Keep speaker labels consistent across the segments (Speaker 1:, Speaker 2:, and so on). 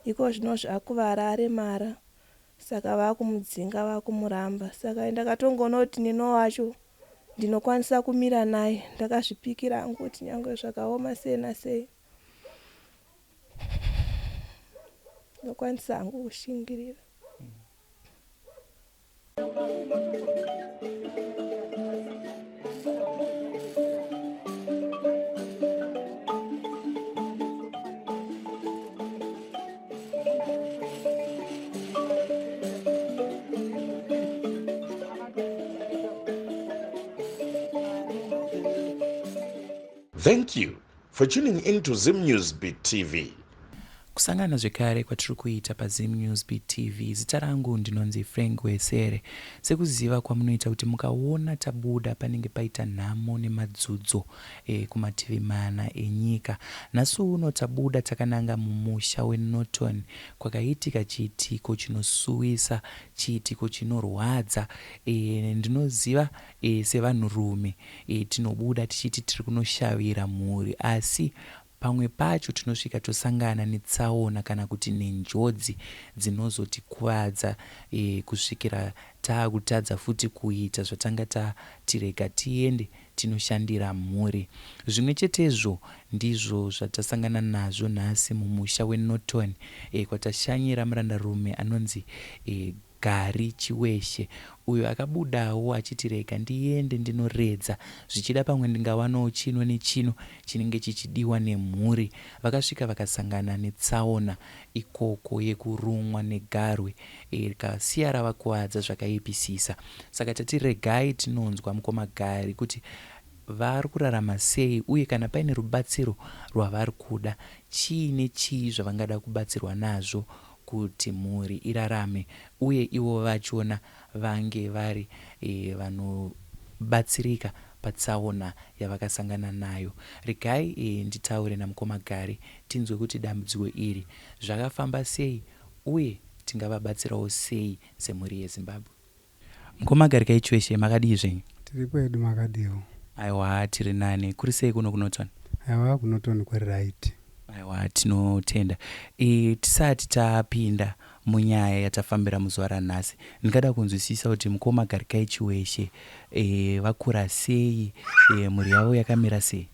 Speaker 1: Iko zvinozvi akuvara aremara saka vakumudzinga vakumuramba. Saka ndakatongoona kuti Nino wacho ndinokwanisa kumira naye. Ndakazvipikira hangu kuti nyangwe zvakaoma sei nasei ndinokwanisa hangu kushingirira.
Speaker 2: Thank you for tuning in to Zim News Beat TV.
Speaker 3: Kusangana zvekare kwatiri kuita paZim News Beat TV. Zita rangu ndinonzi Frank Wesere. Sekuziva kwamunoita kuti mukaona tabuda panenge paita nhamo nemadzudzo e, kumativi mana enyika. Nhasi uno tabuda takananga mumusha weNorton kwakaitika chiitiko chinosuwisa, chiitiko chinorwadza. E, ndinoziva e, sevanhurume e, tinobuda tichiti tiri kunoshavira mhuri asi Pamwe pacho tinosvika tosangana netsaona kana kuti nenjodzi dzinozotikuvadza kusvikira taakutadza futi kuita zvatanga tati rega tiende tinoshandira mhuri. Zvimwe chetezvo ndizvo zvatasangana nazvo nhasi mumusha weNorton kwatashanyira murandarume anonzi Gari Chiweshe uyo akabudawo achiti rega ndiende ndinoredza zvichida pamwe ndingawanawo chino nechino chinenge chichidiwa nemhuri. Vakasvika vakasangana netsaona ikoko yekurumwa negarwe rikasiya ravakuvadza zvakaipisisa. Saka tati regai tinonzwa mukoma Gari kuti vari kurarama sei uye kana paine rubatsiro rwavari kuda chii nechii zvavangada kubatsirwa nazvo kuti mhuri irarame uye ivo vachona vange vari vanobatsirika patsaona yavakasangana nayo. Regai nditaure namukoma Gari tinzwe kuti dambudziko iri zvakafamba sei uye tingavabatsirawo sei semhuri yeZimbabwe. Mukoma Garikai Chiweshe makadii zvenyu?
Speaker 4: Tiri kwedu makadiwo.
Speaker 3: Aiwa tiri nani. Kuri sei kuno kuNorton?
Speaker 4: Aiwa kuNorton kuri right.
Speaker 3: Aiwa tinotenda. E, tisati tapinda munyaya yatafambira muzuva ranhasi ndingada kunzwisisa kuti mukoma Garikai Chiweshe e, vakura sei e, mhuri yavo yakamira sei?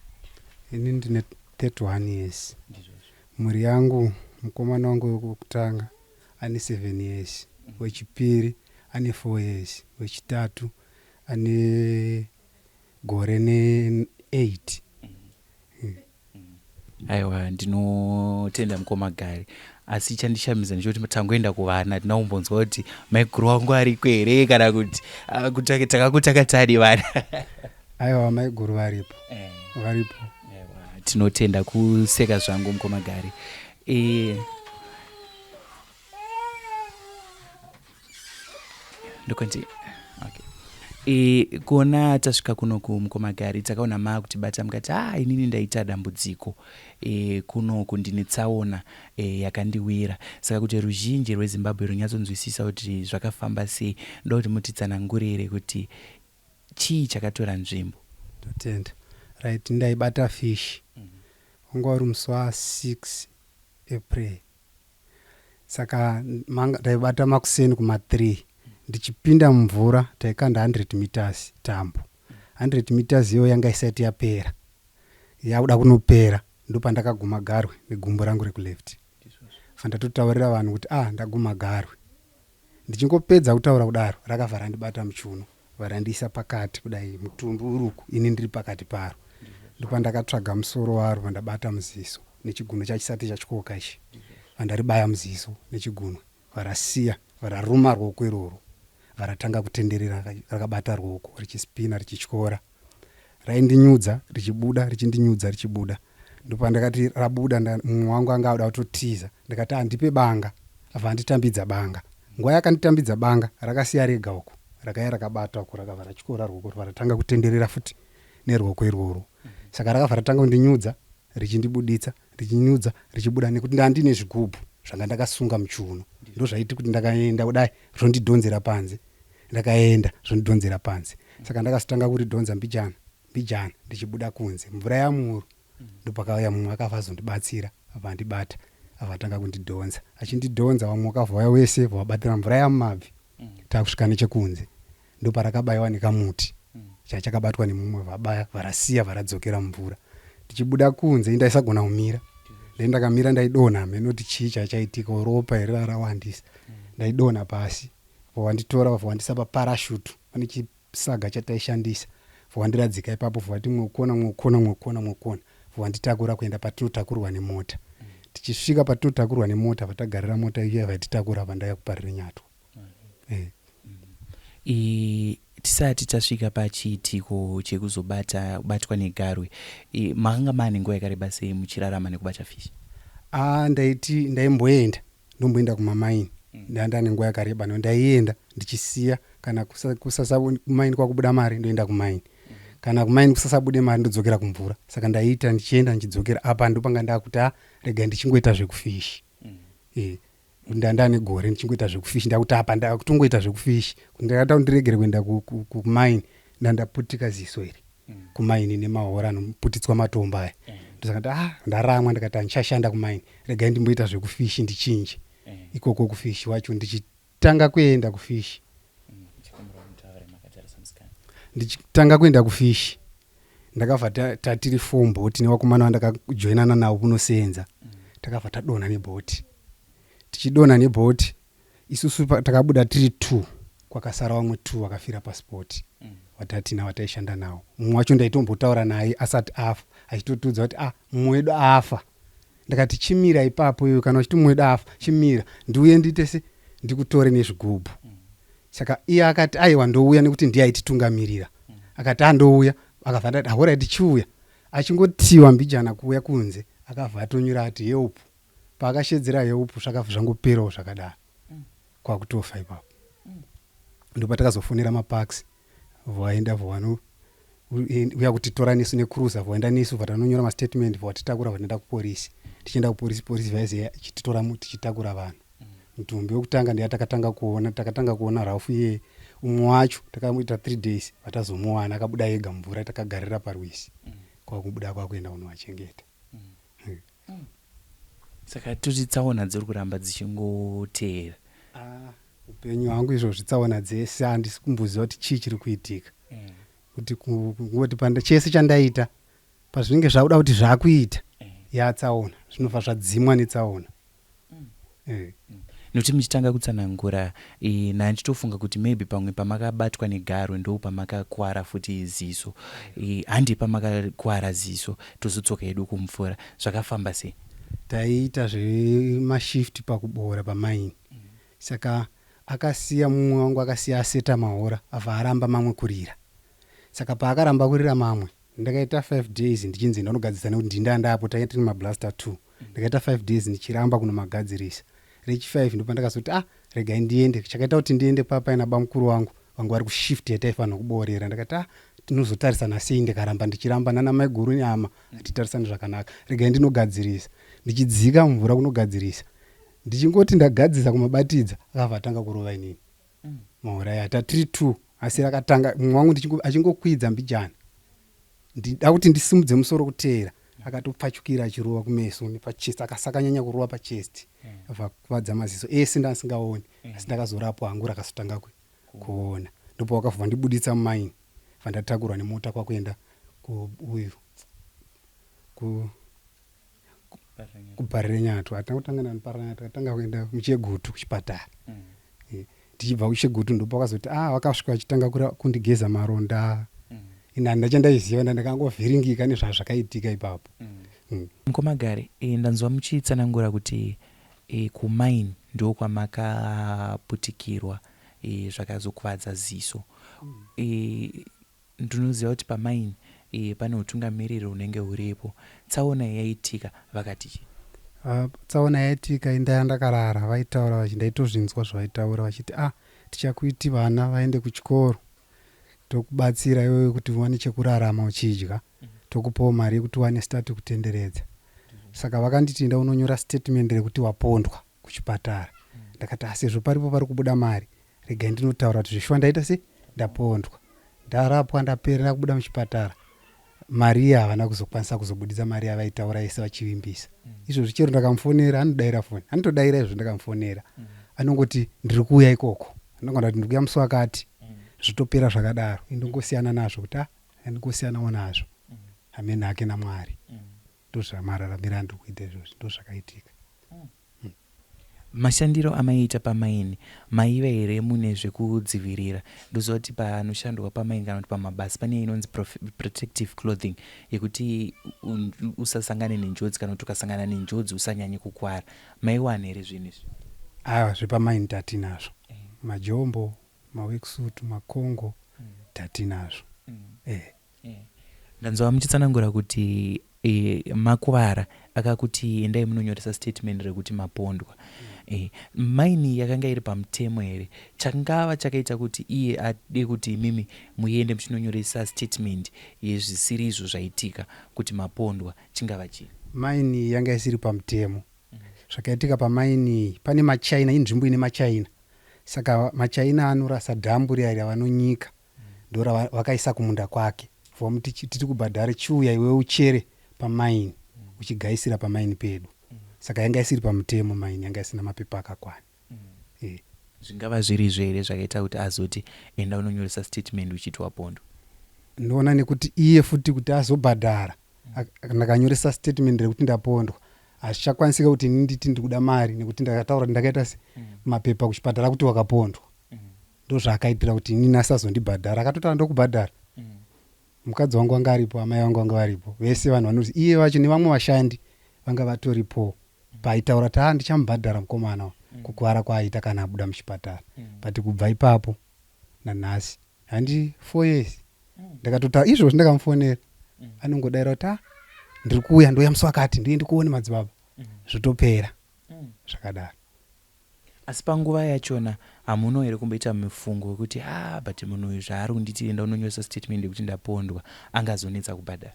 Speaker 4: Ini ndine 31 years. Mhuri yangu mukomana wangu wekutanga ane 7 years, wechipiri ane 4 years, wechitatu ane gore ne 8.
Speaker 3: Aiwa ndinotenda mukoma Gari asi chandishamisa ndechekuti tangoenda kuvana hatina kumbonzwa kuti maiguru wangu ariko here kana kuti ah, takakutaka vana.
Speaker 4: Aiwa maiguru varipo. Eh. Varipo.
Speaker 3: Aiwa tinotenda kuseka zvangu mukoma Gari. E, ndokonti okay e, kuona tasvika kunoku mukoma Gari takaona maakutibata mukati ah inini ndaita dambudziko e, kunoku ndine tsaona e, yakandiwira saka kuti ruzhinji rweZimbabwe runyatsonzwisisa kuti zvakafamba sei ndoda kuti mutitsanangurire kuti chii chakatora nzvimbo.
Speaker 4: Totenda. Right ndaibata fish. Wanga uri musi wa 6 April. Saka ndaibata makuseni kuma 3 ndichipinda mumvura taikanda 100 meters tambo. 100 meters iyo yanga isati yapera. Yakuda kunopera ndopandakaguma garwe negumbo rangu rekuleft. Fandatotaurira vanhu kuti ah ndaguma garwe. Ndichingopedza kutaura kudaro rakabva randibata muchiuno varandiisa pakati kudai mutumbi uri uku ini ndiri pakati paro. Ndopandakatsvaga musoro waro vandabata muziso nechigunwe chachisati chatyoka ichi vandaribaya muziso nechigunwe varasiya vararuma ruoko irworwo varatanga kutenderera rakabata ruoko richispina richityora. Raindinyudza richibuda richindinyudza richibuda ndopandakati rabuda mumwe wangu anga auda kutotiza ndikati andipe banga abva anditambidza banga nguva yakanditambidza banga rakasiya rega uku rakaya rakabata uku rakabva ratyora ruoko rubva ratanga kutenderera futi neruoko irworwo saka rakabva ratanga kundinyudza richindibuditsa richinyudza richibuda nekuti ndandine zvigubhu zvanga ndakasunga muchiuno ndozvaiti kuti ndakaenda kudai zvondidhonzera panze Ndakaenda zvondidhonzera panze saka ndakazotanga kuridhonza mbijana mbijana ndichibuda kunze mvura yamuru ndopakauya mumwe akabva azondibatsira abva andibata Avatanga kundidhonza, achindidhonza vamwe vakavhauya wese vabatira mvura yamumabvi. Takusvika nechekunze ndoparakabaiwa nekamuti chachakabatwa nemumwe, vabaya varasiya varadzokera mumvura. Tichibuda kunze indaisagona kumira, ndai ndakamira ndaidonha, hameno kuti chii chachaitika, ropa here rawandisa. Ndaidonha pasi, vanditora vavandisa paparashutu, pane chisaga chataishandisa, vandiradzika ipapo, vati mwekona mwekona mwekona mwekona, vanditakura kuenda patinotakurwa nemota. Tichisvika patinotakurwa nemota, vatagarira mota iya, vaititakura, vandaya kuParirenyatwa.
Speaker 3: Tisati tasvika pachiitiko chekuzobata batwa negarwe, makanga maane nguva yakareba sei muchirarama nekubata fishi?
Speaker 4: A, ndaiti ndaimboenda, ndomboenda kumamaini. Ndanda nenguva yakareba no ndaienda ndichisiya. Kana kusasa kumaini kwakubuda mari, ndoenda kumaini. Kana kumaini kusasabude mari, ndodzokera kumvura. Saka ndaiita ndichienda ndichidzokera. Apa ndopanga ndakuti, a, rega ndichingoita zvekufishi. Ndanda negore ndichingoita zvekufishi. Ndakuti apa ndakutongoita zvekufishi, ndakata kuti ndiregere kuenda kumaini. Ndandaputika ziso iri kumaini nemahora anoputitswa matombo aya. Ndosaka ndati, ah, ndaramwa. Ndikati handichashanda kumaini, regai ndimboita zvekufishi, ndichinje ikoko kufishi wacho. Ndichitanga kuenda kufishi, ndichitanga kuenda kufishi, ndakabva tatiri four bhoti nevakomana vandakajoinana navo kunosenza. Takabva tadonha nebhoti. Tichidonha nebhoti isusu takabuda tiri two, kwakasara vamwe two vakafira paspot watatina wataishanda nawo. Mumwe wacho ndaitombotaura naye asati afa, achitotiudza kuti, ah, mumwe wedu afa. Ndakati, chimira ipapo iwe, kana uchiti mumwe wedu afa, chimira ndiuye ndiite se ndikutore nezvigubhu. Saka iye akati, aiwa, ndouya, nekuti ndiye aititungamirira. Akati, andouya. Akabva ndati, alright, chiuya. Achingotiwa mbijana kuuya kunze, akabva atonyura ati, help. Paakashedzera help, zvakabva zvangoperawo zvakadaro, kwakutofa ipapo. Ndopatakazofonera maparks, vaenda vano uya kutitora nesu necruiser, vaenda nesu, vatanonyora mastatement, vatitakura, vanoenda kuporisi. Tichienda kuporisi, porisi vaiziya ichititora tichitakura vanhu. Mutumbi wekutanga ndiya takatanga kuona, takatanga kuona Ralph iyeye. Umwe wacho takamuita 3 days, vatazomuwana akabuda ega mumvura takagarira parwizi, kwakubuda kwakuenda kunovachengeta.
Speaker 3: Saka toti tsaona dziri kuramba dzichingoteera?
Speaker 4: Ah, upenyu hwangu izvozvi tsaona dzese, handisi kumboziva kuti chii chiri kuitika, kuti kungoti panda chese chandaita, pazvinenge zvakuda kuti zvakuita yatsaona, zvinobva zvadzimwa netsaona.
Speaker 3: Nokuti muchitanga kutsanangura, ndandichitofunga kuti maybe pamwe pamakabatwa negarwe ndo pamakakwara futi ziso. Handi pamakakwara ziso, tozodzoka hedu kumvura. Zvakafamba sei?
Speaker 4: Taiita zvemashift pakuboora pamaini. Saka akasiya mumwe wangu, akasiya aseta mahora, abva aramba mamwe kurira. Saka paakaramba kurira mamwe, ndakaita 5 days ndichinzi ndanogadzirisa, nekuti ndindandapo taita tine mablaster 2. Ndakaita 5 days ndichiramba kunomagadzirisa. Rechi5 ndopandakazoti, ah, regai ndiende. Chakaita kuti ndiende papaina bamukuru wangu, vangu vari kushift yataifanira kuboorera. Ndakati, ah, tinozotarisana sei ndikaramba ndichiramba nana maiguru nyama, hatitarisani zvakanaka, regai ndinogadzirisa. Ndichidzika mvura kunogadzirisa, ndichingoti ndagadzisa kumabatidza, akabva atanga kurova inini mahora aya. Tatiri two, asi rakatanga mumwe wangu achingokwidza mbijana, ndida kuti ndisimudze musoro kuteera, akatopfachukira achirova kumeso nepachest. Akasakanyanya kurova pachest, abva kuvadza maziso ese, ndasingaoni. Asi ndakazorapwa hangu, rakazotanga kuona. Ndopa wakabva ndibuditsa mumaini, vandatakurwa nemota kwakuenda kuuyu kuParirenyatwa. Hatina kutanga naParirenyatwa, takatanga kuenda muChegutu kuchipatara. Tichibva kuChegutu ndopa wakazoti, ah, vakasvika vachitanga kundigeza maronda. Ina handachandaiziva, ndandakangovhiringika nezvazvakaitika ipapo.
Speaker 3: Mukomagari, ndanzwa muchitsanangura kuti kumaini ndo kwamakaputikirwa, zvakazokuvadza ziso. Ndinoziva kuti pamaini pane utungamiriri hunenge huripo. Tsaona yaitika, vakati chii?
Speaker 4: Ah, tsaona yaitika, indaya ndakarara, vaitaura vachi ndaitozvinzwa zvavaitaura vachiti, ah, tichakuiti vana vaende kuchikoro, tokubatsira iwewe kuti uwane chekurarama uchidya, tokupawo mari yekuti uwane start kutenderedza. Saka vakanditi, enda unonyora statement rekuti wapondwa kuchipatara. Ndakati, ah, sezvo paripo pari kubuda mari, regai ndinotaura kuti zveshuwa ndaita se ndapondwa. Ndarapwa, ndaperera kubuda muchipatara. Mari iya havana kuzokwanisa kuzobuditsa mari yavaitaura yese vachivimbisa. Izvozvi chero ndakamufonera anodaira foni, anotodaira izvozvi ndakamufonera. Anongoti ndiri kuuya ikoko, anongona kuti ndiri kuuya musi wakati, zvotopera zvakadaro. Indongosiyana nazvo kuti ah, ndingosiyanawo nazvo. Hameno hake naMwari. Ndozvamararamiro andiri kuita izvozvi, ndozvakaitika.
Speaker 3: Mashandiro amaiita pamaini maiva here mune zvekudzivirira? Ndoziva kuti panoshandwa pamaini kana kuti pamabasa pane inonzi protective clothing yekuti usasangane nenjodzi kana kuti ukasangana nenjodzi usanyanye kukwara. Maiwana here zvinhu izvi?
Speaker 4: Aiwa, zvepamaini tatinazvo. Majombo, maworksuit, makongo tatinazvo.
Speaker 3: Ndanzwa muchitsanangura kuti makuvara akakuti endai munonyoresa statement rekuti mapondwa. Maini yakanga iri pamutemo here? Changava chakaita kuti iye ade kuti imimi muende muchinonyoresa statement yezvisiri izvo zvaitika kuti mapondwa chingava chii?
Speaker 4: Maini yanga isiri pamutemo. Zvakaitika pamaini pane maChina, inzvimbo ine maChina. Saka maChina anorasa dhambu riya ravanonyika ndoravakaisa kumunda kwake. Vamuti tiri kubhadhara chiuya iwe uchere pamaini uchigaisira pamaini pedu. Saka yanga isiri pamutemo maini, yanga isina mapepa akakwana.
Speaker 3: Zvingava zvirizvo here zvakaita kuti azoti enda unonyoresa statement uchiti wapondwa?
Speaker 4: Ndoona nekuti iye futi kuti azobhadhara ndakanyoresa statement rekuti ndapondwa, hazvichakwanisika kuti ini nditi ndiri kuda mari nekuti ndakataura kuti ndakaita se mapepa kuchipatara kuti wakapondwa. Ndozvaakaitira kuti inini asazondibhadhara. Akatotaura ndokubhadhara. Mukadzi wangu anga aripo, amai vangu vanga varipo, vese vanhu vanoti iye vacho nevamwe vashandi vanga vatoripo paaitaura kuti ndichamubhadhara mukomana kukuvara kwaaita kana abuda muchipatara. But kubva ipapo nanhasi handi 4 years ndakatotaura izvozvi, ndakamufonera anongodaira kuti ndiri kuuya, ndouya musi wakati, ndiuye ndikuone madzibaba, zvotopera zvakadaro.
Speaker 3: Asi panguva yachona hamuno here kumboita mifungo wekuti but munhu uyu zvaari kunditi enda unonyoresa statement yekuti ndapondwa angazonetsa kubhadhara?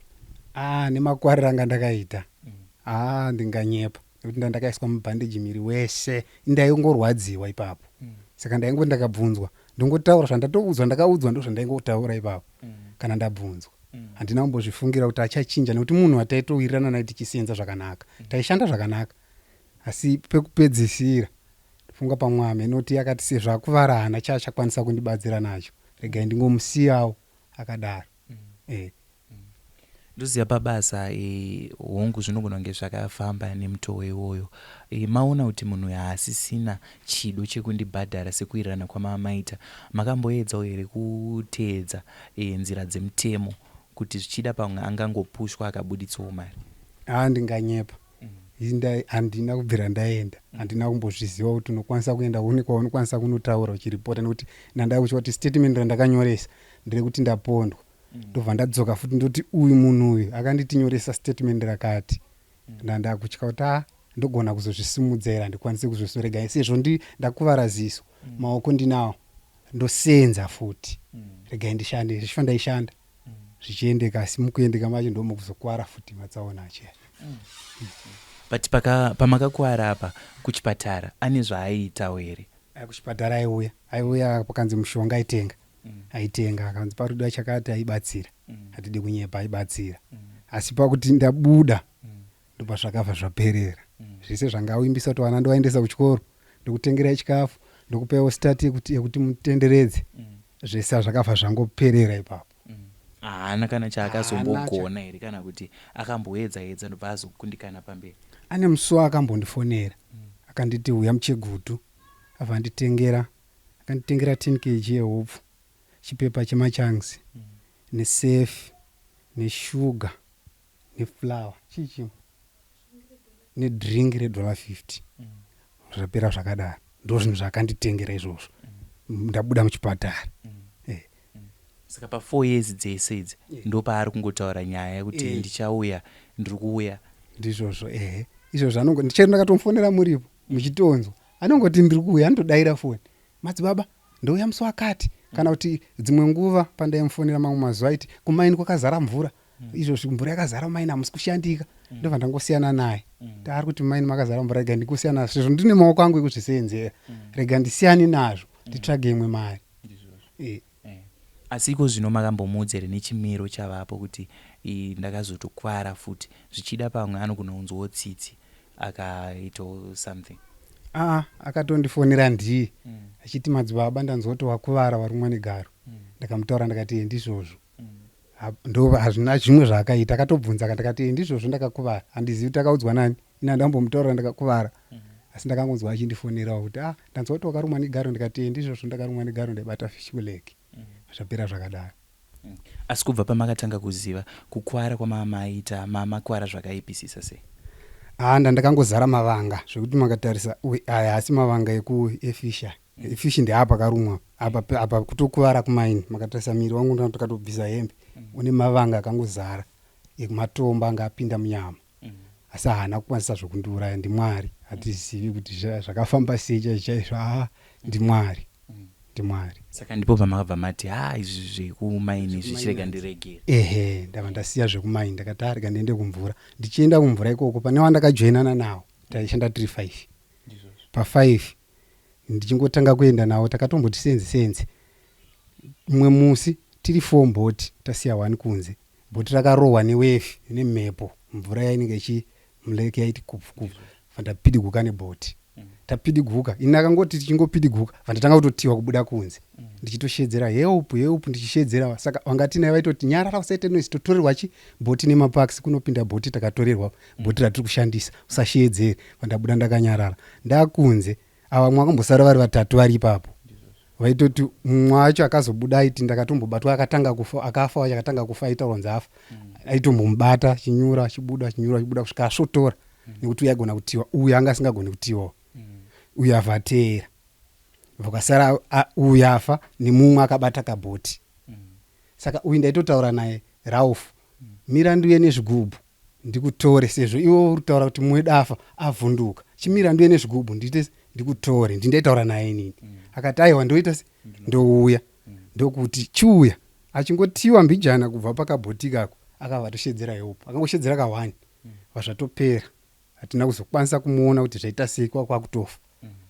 Speaker 4: Nemakwariro anga ndakaita, ndinganyepa nekuti ndandakaiswa mubhandeji miri wese, ndaingorwadziwa ipapo. Saka ndaingoti ndakabvunzwa ndongotaura zvandatoudzwa, ndakaudzwa ndozvandaingotaura ipapo. Kana ndabvunzwa handina kumbozvifungira kuti achachinja nekuti munhu wataitowirirana naye tichisenza zvakanaka, taishanda zvakanaka. Asi pekupedzisira ndofunga pamwe amenoti akati sezvo akuvara haana chaachakwanisa kundibatsira nacho, regai ndingomusiyawo akadaro.
Speaker 3: Ndoziva pabasa hongu zvinogona kunge zvakafamba nemutoo iwoyo. Maona kuti munhu uyu haasisina chido chekundibhadhara sekuwirirana kwamamaita, makamboedzawo here kuteedza nzira dzemutemo kuti zvichida pamwe angangopushwa akabuditsawo mari?
Speaker 4: Ndinganyepa. Handina kubvira ndaenda, handina kumbozviziva kuti unokwanisa kuenda kune kwaunokwanisa kunotaura uchiripota, nekuti ndandava kutya kuti statement randakanyoresa nderekuti ndapondwa. Ndobva ndadzoka futi ndoti uyu munhu uyu akanditinyoresa statement rakati. Ndandakutya kuti ndogona kuzozvisimudza here, handikwanisi kuzvisorega sezvo ndakuvara ziso, maoko ndinawo, ndosenza futi, regai ndishande zvichifa ndaishanda zvichiendeka. Asi mukuendeka macho ndomukuzokwara futi matsaona achiya.
Speaker 3: But pamakakwara apa kuchipatara ane zvaaiitawo here?
Speaker 4: Kuchipatara aiuya, aiuya pakanzi mushonga aitenga, aitenga, akanzi parudiwa chakati aibatsira. Hatidi kunyepa, aibatsira. Asi pakuti ndabuda ndopazvakabva zvaperera. Zvese zvangawimbisa kuti vana ndovaendesa kuchikoro, ndokutengerai chikafu, ndokupaiwo start yekuti mutenderedze, zvese zvakabva zvangoperera ipapo.
Speaker 3: Haana kana chaakazombogona here, kana kuti akamboedza edza ndobva azokundikana pamberi?
Speaker 4: Ane musi waakambondifonera akanditi uya muChegutu, abva anditengera, akanditengera 10 kg yehupfu, chipepa chemachangs, nesefi, neshuga, neflour, chii chimwe, nedrink redollar 50. Zvapera zvakadaro. Ndo zvinhu zvaakanditengera izvozvo ndabuda muchipatara.
Speaker 3: Saka pa4 years dzese idzi ndopaari kungotaura nyaya yekuti ndichauya, ndiri kuuya?
Speaker 4: Ndizvozvo, ehe, izvozvo. Anongo ndichero ndakatomufonera muripo muchitonzwa, anongoti ndiri kuuya, anotodaira foni, madzibaba ndouya musi wakati. Kana kuti dzimwe nguva pandaimufonera mamwe mazuva aiti kumaini kwakazara mvura, izvozvi mvura yakazara mumaini, hamusi kushandika. Ndobva ndangosiyana naye. Taari kuti mumaini makazara mvura, rega ndingosiyana nazvo sezvo ndine maoko angu ekuzviseenzera, rega ndisiyane nazvo nditsvage imwe mari.
Speaker 3: Asi iko zvino makambomuudza here nechimiro chavapo kuti ndakazotokwara futi zvichida pamwe anogona kunzwawo tsitsi akaitawo something?
Speaker 4: Aa, akatondifonera ndiye achiti, "Madzibaba, ndanzwa kuti wakuvara, warumwa negaro." Ndakamutaura ndakati, "Ee, ndizvozvo." Ndo hazvina zvimwe zvaakaita. Akatobvunza ndakati, "Ee, ndizvozvo, ndakakuvara." Handizivi kuti akaudzwa nani, ini handambomutaurira ndakakuvara, asi ndakangonzwa achindifonerawo kuti, "Ah, ndanzwa kuti wakarumwa negaro." Ndikati, "Ee, ndizvozvo, ndakarumwa negaro, ndaibata fish kulake." Zvapera zvakadaro.
Speaker 3: Asi kubva pamakatanga kuziva kukwara kwamamaita, mamakwara zvakaipisisa sei?
Speaker 4: Haa, ndandakangozara mavanga zvekuti makatarisa aya haasi mavanga efish. Efish ndeapa akarumwa apa, apa kutokuvara kumaini. Makatarisa miri wangu, ndakatobvisa hembe, une mavanga akangozara ematombo anga apinda munyama, asi haana kukwanisa zvokundiuraya. NdiMwari, hatizivi kuti zvakafamba sei chaizvo chaizvo. Haa, ndiMwari, ndiMwari.
Speaker 3: Saka ndipo pamakabva mati, "Ha, izvi zvekumaini zvichirega ndiregere"?
Speaker 4: Ehe, ndabva ndasiya zvekumaini. Ndakati, "Arega ndiende kumvura." Ndichienda kumvura ikoko, pane wandakajoinana nawo, taishanda tiri 5 pa5. Ndichingotanga kuenda nawo, takatomboti senzi senzi. Mumwe musi tiri 4 mboti, tasiya 1 kunze, bhoti rakarohwa newave nemhepo. Mvura yainenge ichi mulake yaiti kupfu kupfu, vandapidiguka nebhoti. Tapidiguka, ini akangoti tichingopidiguka, vandatanga kutotiwa kubuda kunze, ndichitoshedzera, "Help, help!" Ndichishedzera, saka vangati naye vaitoti, "Nyarara, usaite noise, totorerwa chi bhoti nemaparks, kunopinda bhoti, takatorerwa bhoti ratiri kushandisa, usashedzere." Vandabuda ndakanyarara, ndakunze. Ava vamwe vakambosara vari vatatu vari ipapo, vaitoti mumwe wacho akazobuda aiti, "Ndakatombobatwa." Akatanga kufa, akafa wacho akatanga kufa, aitaurwa kunzi afa, aitombomubata achinyura, achibuda, achinyura, achibuda kusvika asvotora, nekuti uyu aigona kutiwa, uyu anga asingagoni kutiwawo. Uyu avha ateera, vakasara uyu afa nemumwe akabata kabhoti. Saka uyu ndaitotaura naye, "Ralph, mira ndiuye nezvigubhu ndikutore, sezvo iwe uri kutaura kuti mumwe wedu afa, avhunduka. Chimira ndiuye nezvigubhu ndiite ndikutore." Ndindaitaura naye inini. Akati, "Aiwa, ndoita se ndouya." Ndokuti chiuya. Achingotiwa mbijana kubva pakabhoti ikako, akabva atoshedzera "Help." Akangoshedzera ka1, vazvatopera. Hatina kuzokwanisa kumuona kuti zvaita sei, kwakutofa,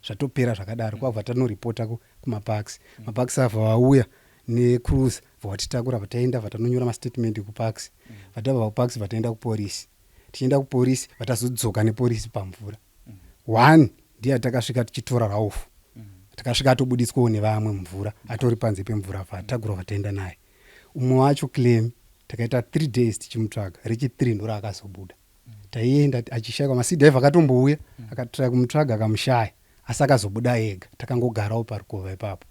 Speaker 4: zvatopera zvakadaro. Kwabva tanoripota kumaparks. Maparks abva vauya necruiser, bva vatitakura, vataenda, vatanonyora mastatement kuparks. Vatabva kuparks, vataenda kuporisi. Tichienda kuporisi, vatazodzoka neporisi pamvura. One ndiye atakasvika tichitora, Ralph. Takasvika atobudiswawo nevamwe mumvura, atori panze pemvura, vatagurwa, vataenda naye. Umwe wacho, Clem, takaita 3 days tichimutsvaga. Rechi3 ndo raakazobuda. Taienda achishayikwa. Masea diver akatombouya, akatraya kumutsvaga, akamushaya, asi akazobuda ega. Takangogarawo parukova ipapo.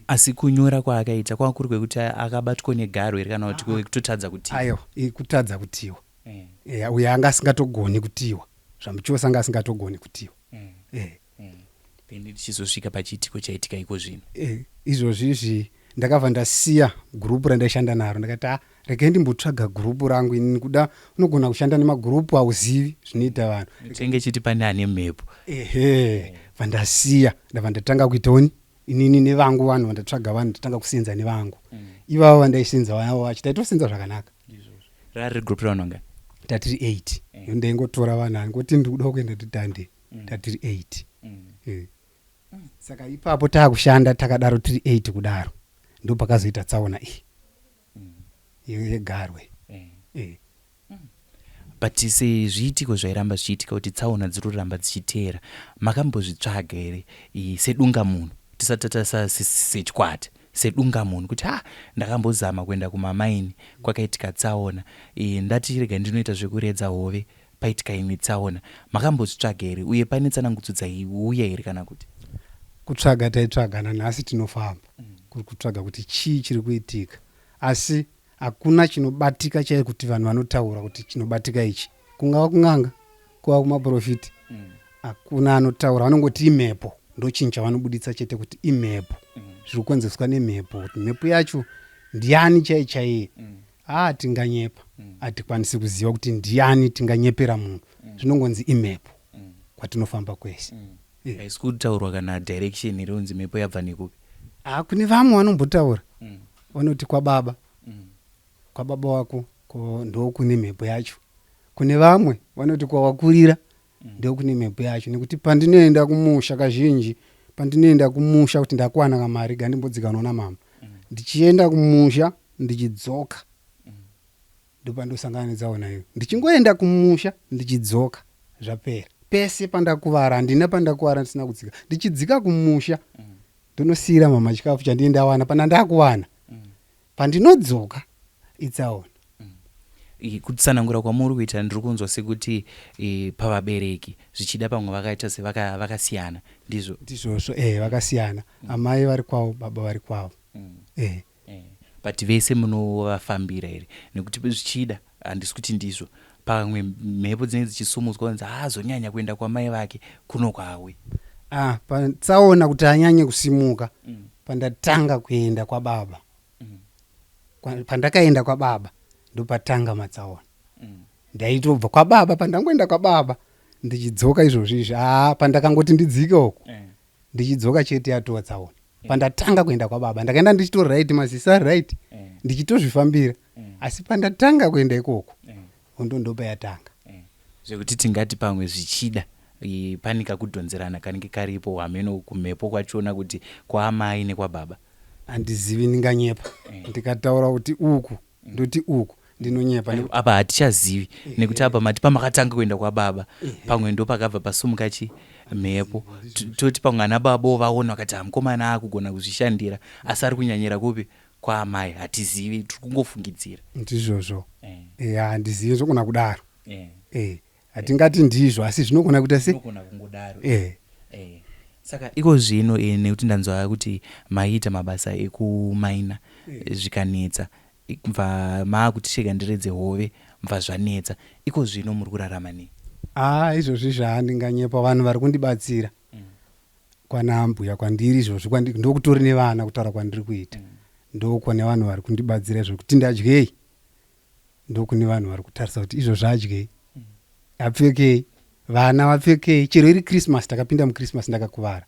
Speaker 3: Asi kunyora kwaakaita kwanga kuri kwekuti akabatwa negaro here, kana kuti kwekutotadza kutiwa?
Speaker 4: Aiwa, kutadza kutiwa. Uyo anga asingatogoni kutiwa zvamuchose, anga asingatogoni kutiwa.
Speaker 3: Then tichizosvika pachiitiko chaitika iko zvino.
Speaker 4: Izvozvi izvi ndakabva ndasiya gurupu randaishanda naro. Ndakati, "A, regai ndimbotsvaga gurupu rangu inini." Kuda unogona kushanda nemagurupu, hauzivi zvinoita vanhu.
Speaker 3: Tenge chiti pane ane mhepo.
Speaker 4: Ehe, bva ndasiya, ndabva ndatanga kuitaoni inini nevangu vanhu vandatsvaga. Vanhu ndatanga kusenza nevangu ivavo vandaisenza vavo vacho, taitosenza zvakanaka.
Speaker 3: Rari gurupu ravanhu vangani?
Speaker 4: Tatiri 8. Ndaingotora vanhu, angoti ndikuda kuenda, titande. Tatiri 8. Saka ipapo taakushanda takadaro tiri 8 kudaro, ndo pakazoita tsaona iyi yegarwe.
Speaker 3: But sezviitiko zvairamba zvichiitika, kuti tsaona dziri kuramba dzichiteera, makambozvitsvaga here sedunga munhu, tisati tatasa sechikwata, sedunga munhu, kuti, "Ha, ndakambozama kuenda kumamaini, kwakaitika tsaona, ndati rega ndinoita zvekuredza hove, paitika imwe tsaona"? Makambozvitsvaga here, uye pane tsanangudzo dzaiuya here, kana kuti?
Speaker 4: Kutsvaga taitsvaga, nanhasi tinofamba kuri kutsvaga kuti chii chiri kuitika, asi hakuna chinobatika chai kuti vanhu vanotaura kuti chinobatika ichi. Kungava kun'anga, kuva kumaprofiti, hakuna anotaura. Vanongoti imhepo, ndochinhu chavanobuditsa chete, kuti imhepo, zviri kukonzeswa nemhepo. Kuti mhepo yacho ndiani chai chaiye, haa, tinganyepa. Hatikwanisi kuziva kuti ndiani, tinganyepera munhu. Zvinongonzi imhepo kwatinofamba kwese.
Speaker 3: Haisi kutaurwa kana direction iri kunzi mhepo yabva nekupi?
Speaker 4: Ha, kune vamwe vanombotaura, vanoti kwababa, kwababa wako ndokune mhepo yacho. Kune vamwe vanoti kwawakurira ndokune mhepo yacho. Nekuti pandinoenda kumusha kazhinji, pandinoenda kumusha kuti ndakuwana kamari, gandimbodzika noona mama. Ndichienda kumusha ndichidzoka ndopandosangana netsaona iyo. Ndichingoenda kumusha ndichidzoka zvapera. Pese pandakuvara handina pandakuvara ndisina kudzika. Ndichidzika kumusha ndonosiira mama chikafu chandinenge ndawana pana ndakuwana. Pandinodzoka itsaona.
Speaker 3: Kutsanangura kwamuri kuita ndiri kunzwa sekuti pavabereki zvichida pamwe vakaita sevakasiyana ndizvo?
Speaker 4: Ndizvozvo eh vakasiyana. Amai vari kwavo baba vari kwavo. Eh.
Speaker 3: But vese munovafambira here nekuti zvichida handisi kuti ndizvo pamwe mhepo dzinenge dzichisumudzwa kunzi haazonyanya kuenda kwamai vake kuno kwawe.
Speaker 4: Ah, tsaona kuti anyanye kusimuka pandatanga kuenda kwababa. Pandakaenda kwababa ndopatanga matsaona. Ndaitobva kwababa pandangoenda kwababa ndichidzoka izvozvi izvi haa pandakangoti ndidzike uko ndichidzoka chete yatova tsaona. Pandatanga kuenda kwababa ndakaenda ndichitori right maziso ari right ndichitozvifambira asi pandatanga kuenda ikoko hondo ndopayatanga.
Speaker 3: Zvekuti tingati pamwe zvichida pane kakudhonzerana kanenge karipo hameno kumhepo kwachona kuti kwaamai nekwababa.
Speaker 4: Handizivi ndinganyepa ndikataura kuti uku ndoti uku ndinonyepa.
Speaker 3: Apa hatichazivi nekuti apa mati pamakatanga kuenda kwababa pamwe ndopakabva pasumuka chi mhepo toti pamwe ana baba vaona vakati hamukomana akugona kuzvishandira asi ari kunyanyira kupi kwaamai hatizivi tiri kungofungidzira.
Speaker 4: Ndizvozvo handizivi zvogona kudaro hatingati ndizvo asi zvinogona kuita se
Speaker 3: zvinogona kungodaro. Saka iko zvino nekuti ndanzwa kuti maiita mabasa ekumaina zvikanetsa bva maakuti chega ndiredze hove bva zvanetsa iko zvino muri kurarama nei?
Speaker 4: Haa izvozvi zvaandinganyepa vanhu vari kundibatsira kwana ambuya kwandiri izvozvi ndokutori nevana kutaura kwandiri kuita ndokune vanhu vari kundibatsira izvo kuti ndadyei ndokune vanhu vari kutarisa kuti izvozvi adyei apfekei vana vapfekei chero iri Christmas takapinda muChristmas ndakakuvara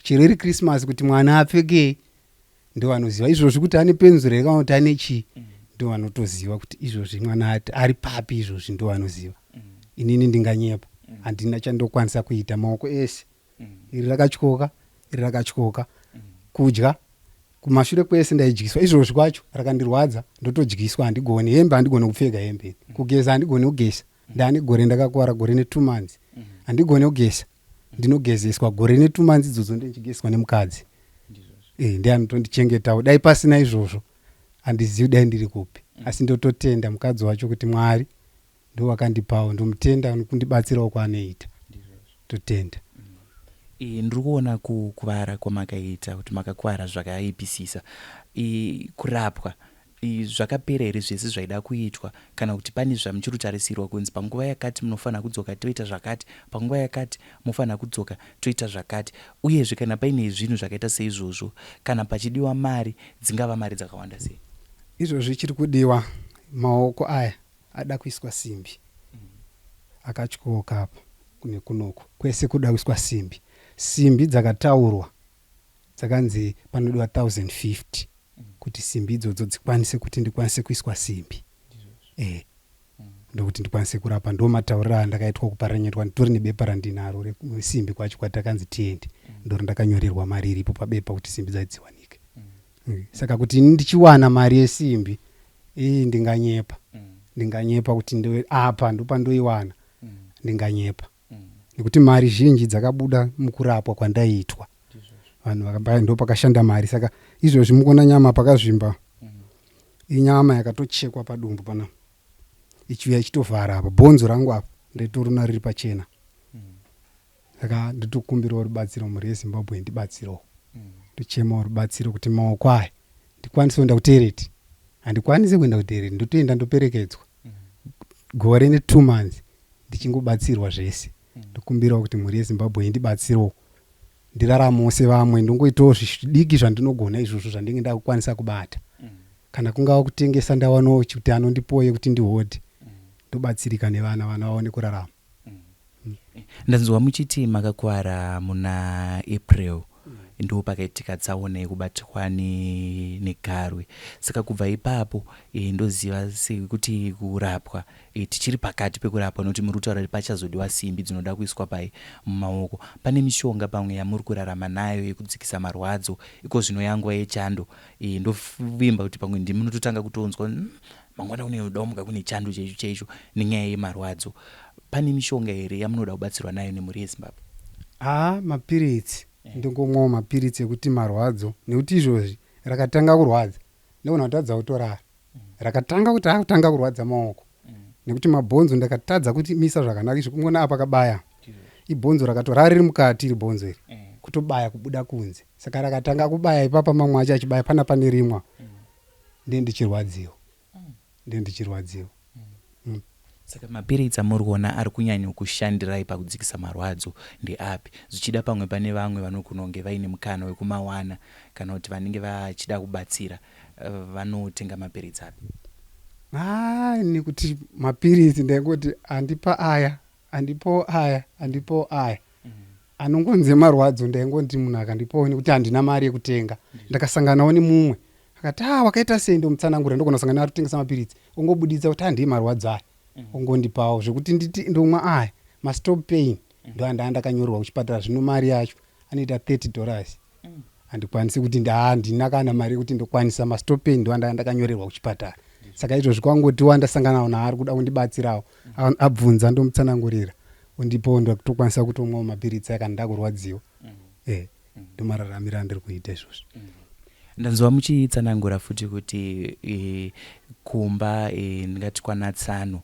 Speaker 4: chero iri Christmas kuti mwana apfekei ndovanoziva izvozvi kuti ane penzura here kana kuti ane chii ndovanotoziva kuti izvozvi mwana ari papi izvozvi ndovanoziva. Inini ndinganyepa handina chandokwanisa kuita maoko ese iri rakatyoka iri rakatyoka kudya kumashure kwese ndaidyiswa izvozvi kwacho rakandirwadza ndotodyiswa handigoni hembe handigoni kupfeka hembe kugeza handigoni kugeza ndane gore ndakakuvara gore ne2 months handigoni kugeza ndinogezeswa gore ne2 months idzodzo ndichigezeswa nemukadzi ndiye anotondichengetawo dai pasina izvozvo handizivi dai ndiri kupi asi ndototenda mukadzi wacho kuti Mwari ndowakandipawo ndomutenda nokundibatsirawo kwaanoita totenda.
Speaker 3: Ndiri kuona kukuvara kwamakaita kuti makakuvara zvakaipisisa. Kurapwa zvakapera here zvese zvaida kuitwa kana kuti pane zvamuchiri kutarisirwa kunzi panguva yakati munofanira kudzoka toita zvakati panguva yakati mofanira kudzoka toita zvakati uyezve kana paine zvinhu zvakaita seizvozvo kana pachidiwa mari dzingava mari dzakawanda sei?
Speaker 4: Izvozvi chiri kudiwa maoko aya ada kuiswa simbi akatyoka apa nekunoku kwese kuda kuiswa simbi. Simbi dzakataurwa dzakanzi panodiwa 1050 kuti simbi idzodzo dzikwanise kuti ndikwanise kuiswa simbi ndokuti ndikwanise kurapa ndo matauriro andakaitwa kuParirenyatwa nditori nebepa randinaro resimbi kwacho kwatakanzi tiende ndoro ndakanyorerwa mari iripo pabepa kuti simbi dzacho dziwanike. Saka kuti ini ndichiwana mari yesimbi iyi ndinganyepa ndinganyepa kuti apa ndopandoiwana ndinganyepa nekuti mari zhinji dzakabuda mukurapwa kwandaiitwa vanhu ndopakashanda mari saka izvozvi mukuona nyama pakazvimba inyama yakatochekwa padumbu panapa ichiuya ichitovhara apa bhonzo rangu apa ndetorona riri pachena saka ndotokumbirawo rubatsiro mhuri yeZimbabwe ndibatsirewo ndochemawo rubatsiro kuti maoko aya ndikwanise kuenda kutereti handikwanisi kuenda kutereti ndotoenda ndoperekedzwa gore ne2 months ndichingobatsirwa zvese ndokumbirawo kuti mhuri yeZimbabwe indibatsirewo ndiraramewo sevamwe ndongoitawo zvidiki zvandinogona izvozvo zvandinge ndakukwanisa kubata kana kungava kutengesa ndawanawo kuti anondipowo yekuti ndihodhe ndobatsirika nevana vana vaone kurarama.
Speaker 3: Ndanzwa muchiti makakuvara muna April. Ndo pakaitika tsaona yekubatwa negarwe. Saka kubva ipapo e, ndoziva sekuti kurapwa e, tichiri pakati pekurapwa nokuti muri kutaura kuti pachazodiwa simbi dzinoda kuiswa pai mumaoko. Pane mishonga pamwe yamuri kurarama nayo yekudzikisa marwadzo iko zvino yanguva yechando e, ndovimba kuti pamwe ndimi munototanga kutonzwa mangwana kune damuka kune chando chaicho chaicho nenyaya yemarwadzo. Pane mishonga here yamunoda kubatsirwa nayo nemhuri yeZimbabwe?
Speaker 4: Haa, mapiritsi ndingomwawo mapiritsi ekuti marwadzo, nekuti izvozvi rakatanga kurwadza ndogona kutadza kutorara. Rakatanga kuti akutanga kurwadza maoko nekuti mabhonzo ndakatadza kuti misa zvakanaka. Izvi kungona apa kabaya ibhonzo rakatora riri mukati, iri bhonzo iri kutobaya kubuda kunze. Saka rakatanga kubaya ipapa, mamwe acho achibaya pana pane rimwa, ndiye ndichirwadziwa, ndiye ndichirwadziwa.
Speaker 3: Saka mapiritsi amuri kuona ari kunyanya kushandirai pakudzikisa marwadzo ndeapi? Zvichida pamwe pane vamwe vanogona kunge vaine mukana wekumawana kana kuti vanenge vachida kubatsira, vanotenga mapiritsi api?
Speaker 4: Haa, nekuti mapiritsi ndaingoti andipa aya, andipowo aya, andipowo aya anongonzi marwadzo. Ndaingoti munhu akandipawo nekuti handina mari yekutenga. Ndakasanganawo nemumwe akati, "A, wakaita sei?" Ndomutsanangura, ndogona kusangana ari kutengesa mapiritsi, ongobuditsa kuti handii marwadzo aya, ongondipawo zvekuti nditi ndomwa aya mastop pain. Ndo andaa ndakanyorerwa kuchipatara. Zvino mari yacho anoita $30, handikwanisi kuti handina kana mari yekuti ndokwanisa mastop pain. Ndo andaa ndakanyorerwa kuchipatara. Saka izvozvi kwangoti wandasanganawo naari kuda kundibatsirawo, abvunza, ndomutsanangurira, ondipawo, ndakutokwanisa kutomwawo mapiritsi aya kana ndakurwadziwa. Ndomararamiro andiri kuita izvozvi.
Speaker 3: Ndanzwa muchitsanangura futi kuti kumba ndingati kwanatsano,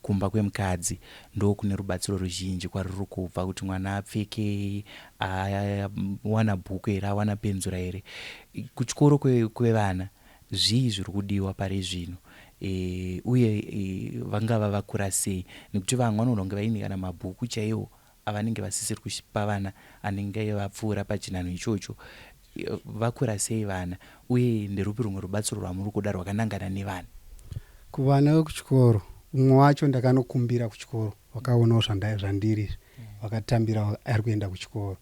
Speaker 3: kumba kwemukadzi ndo kune rubatsiro ruzhinji kwaruri kubva kuti mwana apfekei, awana bhuku here, awana penzura here. Kuchikoro kwevana zvii zviri kudiwa pari zvino, uye vangava vakura sei? Nekuti vamwe vanogona kunge vaine kana mabhuku chaiwo avanenge vasisiri kupa vana anenge vapfuura pachinhanho ichocho. Vakura sei vana, uye nderupi rumwe rubatsiro rwamuri kuda rwakanangana nevana?
Speaker 4: Kuvana vekuchikoro, umwe wacho ndakanokumbira kuchikoro, vakaonawo zvandiri izvi, vakatambira, ari kuenda kuchikoro.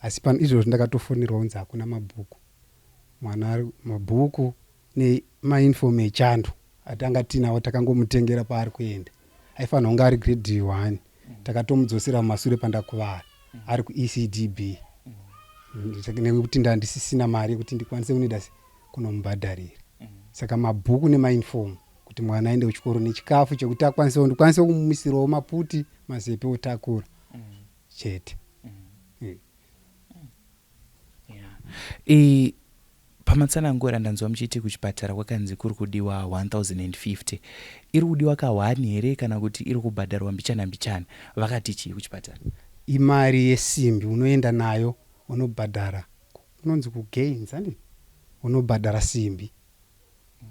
Speaker 4: Asi pano izvozvi ndakatofonerwa kunzi hakuna mabhuku mwana, mabhuku nemauniform echando atanga tinawo takangomutengera paari kuenda. Aifanira kunge ari grade 1, takatomudzosera mumasure pandakuvara, ari kuECDB, nekuti ndandisisina mari yekuti ndikwanise kunoita kunomubhadharira. Saka mabhuku nemauniform kuti mwana aende kuchikoro, nechikafu chekuti akwanisewo, ndikwanise kumumisirawo maputi, mazepe otakura chete.
Speaker 3: Yeah. Pamatsanangura ndanzwa muchiti kuchipatara kwakanzi kuri kudiwa 1050. Iri kudiwa ka1 here kana kuti iri kubhadharwa mbichana mbichana? Vakati chii kuchipatara?
Speaker 4: Imari yesimbi, unoenda nayo unobhadhara kunonzi kugains andi unobhadhara simbi.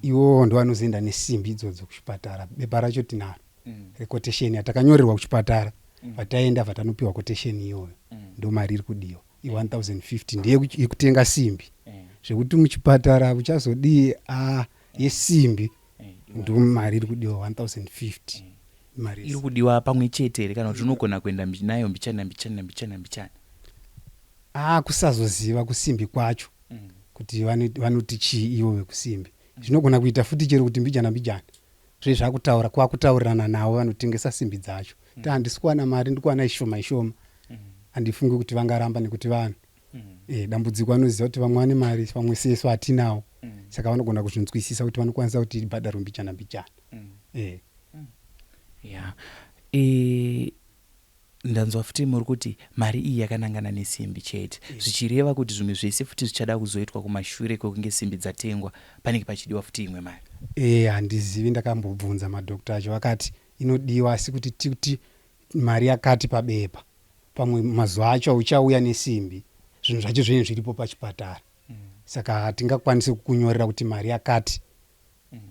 Speaker 4: Iwowo ndo vanozoenda nesimbi idzodzo kuchipatara. Bepa racho tinaro requotation yatakanyorerwa kuchipatara. Vataenda vatanopiwa quotation iyoyo, ndo mari iri kudiwa i1050, ndeyekutenga simbi. Zvekuti muchipatara uchazodii, a yesimbi ndo mari iri kudiwa, 1050 mari.
Speaker 3: Iri kudiwa pamwe chete here kana kuti unogona kuenda nayo mbichana mbichana mbichana mbichana?
Speaker 4: A, kusazoziva kusimbi kwacho kuti vanoti chii ivo vekusimbi. Zvinogona kuita futi chero kuti mbijana mbijana zve zvakutaura kwakutaurirana navo vanotengesa simbi dzacho ti handisi kuwana mari, ndikuwana ishoma ishoma. Handifungi kuti vangaramba nekuti vanhu dambudziko vanoziva kuti vamwe vane mari, vamwe sesu hatinawo. Saka vanogona kuzvinzwisisa kuti vanokwanisa kuti ibhadharwe mbichana mbichana.
Speaker 3: Ya, ndanzwa futi muri kuti mari iyi yakanangana nesimbi chete, zvichireva kuti zvimwe zvese futi zvichada kuzoitwa kumashure kwekunge simbi dzatengwa, panenge pachidiwa futi imwe mari.
Speaker 4: Handizivi, ndakambobvunza madhokta acho, vakati inodiwa, asi kuti tikuti mari yakati pabepa, pamwe mazuva acho uchauya nesimbi zvinhu zvacho zvinenge zviripo pachipatara. Saka hatingakwanisi kukunyorera kuti mari yakati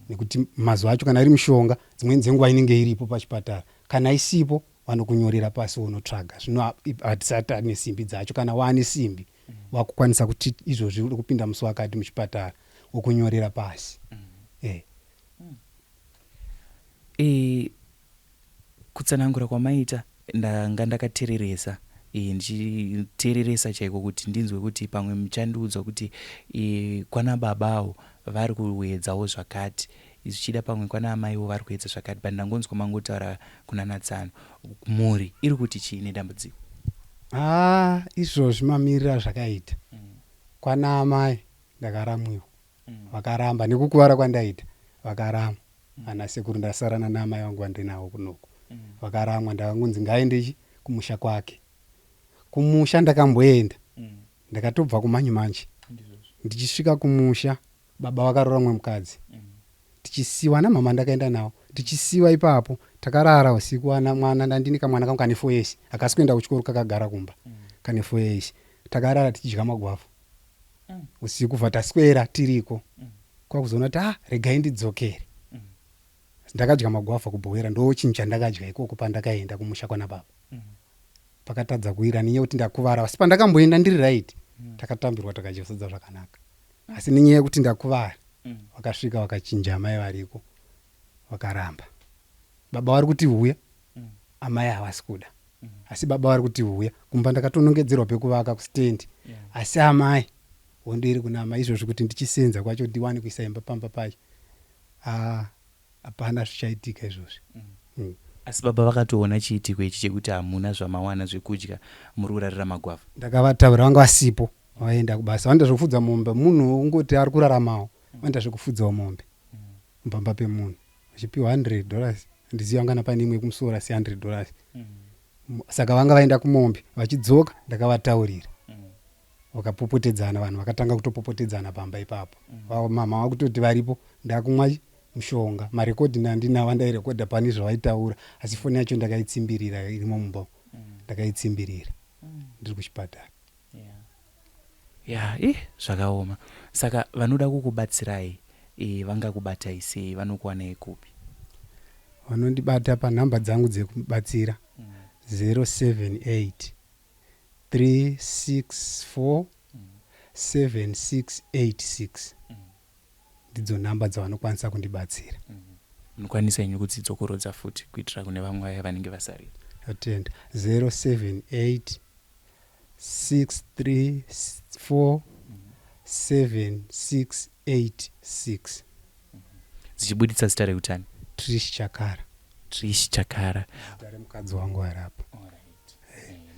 Speaker 4: nekuti mazuva acho kana iri mishonga dzimweni dzenguva inenge iripo pachipatara, kana isipo vanokunyorera pasi wonotsvaga. Zvino hatisati ane simbi dzacho. Kana waane simbi wakukwanisa kuti izvozvi uri kupinda musi wakati muchipatara, wokunyorera pasi.
Speaker 3: Kutsanangura kwamaita ndanga ndakatereresa. e, ndichiteereresa chaiko kuti ndinzwe kuti pamwe muchandiudza kuti e, kwana babawo vari kuedzawo zvakati, zvichida pamwe kwana amaiwo vari kuedza zvakati, but ndangonzwa mangotaura kuna natsano. Mhuri iri kuti chii nedambudziko?
Speaker 4: Haa, izvozvi mamiriro azvakaita kwana amai ndakaramwiwa. Vakaramba nekukuvara kwandaita, vakaramwa. Ana sekuru ndasarana naamai vangu vandinavo kunoku. Vakaramwa, ndakangonzi ngaaende chi kumusha kwake. Kumusha ndakamboenda, ndakatobva kumanyu manje. Ndichisvika kumusha baba vakarora mumwe mukadzi. Tichisiwa namama ndakaenda navo. Tichisiwa ipapo takarara usiku ana mwana ndandini kamwana kangu kane 4 years hakasi kuenda kuchikoro kakagara kumba kane 4 years. Takarara tichidya magwavha usiku bva taswera tiriko. Kwakuzoona kuti ah regai ndidzokere. Ndakadya magwavha kubhowera ndo chinhu chandakadya ikoko pandakaenda kumusha kwana baba. Pakatadza kuwira nenyaya yekuti ndakuvara asi pandakamboenda ndiri right takatambirwa takadya sadza zvakanaka. Asi nenyaya yekuti ndakuvara vakasvika vakachinja amai variko vakaramba. Baba vari kuti huya, amai havasi kuda. Asi baba vari kuti huya kumba ndakatonongedzerwa pekuvaka kustendi. Asi amai hondo iri kuna amai izvozvi kuti ndichisenza kwacho ndiwane kuisa imba pamba pacho. Ah, hapana zvichaitika izvozvi.
Speaker 3: Asi baba vakatoona chiitiko ichi chekuti hamuna zvamawana zvekudya muri kurarira magwavha.
Speaker 4: Ndakavataura vanga vasipo vaenda kubasa vanoita zvekufudza mombe munhu ungoti ari kuraramawo vanoita zvekufudzawo mombe pamba pemunhu vachipiwa 100 dollars handizivi vangana pane imwe yekumusoro asi 100 dollars. Saka vanga vaenda kumombe vachidzoka ndakavataurira vakapopotedzana vanhu vakatanga kutopopotedzana pamba ipapo. Mama vakutoti varipo ndakumwa mushonga marekodhi ndandinawo andairekodha pane zvavaitaura asi foni yacho ndakaitsimbirira irimo mumba ndakaitsimbirira ndiri kuchipatara.
Speaker 3: Ya ih zvakaoma. Saka vanoda kukubatsirai e, vangakubatai sei vanokuwanai kupi?
Speaker 4: Vanondibata panhamba dzangu dzekubatsira 078 364 7686 ndidzo nhamba dzavanokwanisa kundibatsira.
Speaker 3: Munokwanisa henyu kudzidzokorodza futi kuitira kune vamwe vaya vanenge vasarira.
Speaker 4: Atenda 078 634 7686.
Speaker 3: Dzichibuditsa zita rekutani?
Speaker 4: Trish Chakara.
Speaker 3: Trish Chakara.
Speaker 4: Zita remukadzi wangu ari apa.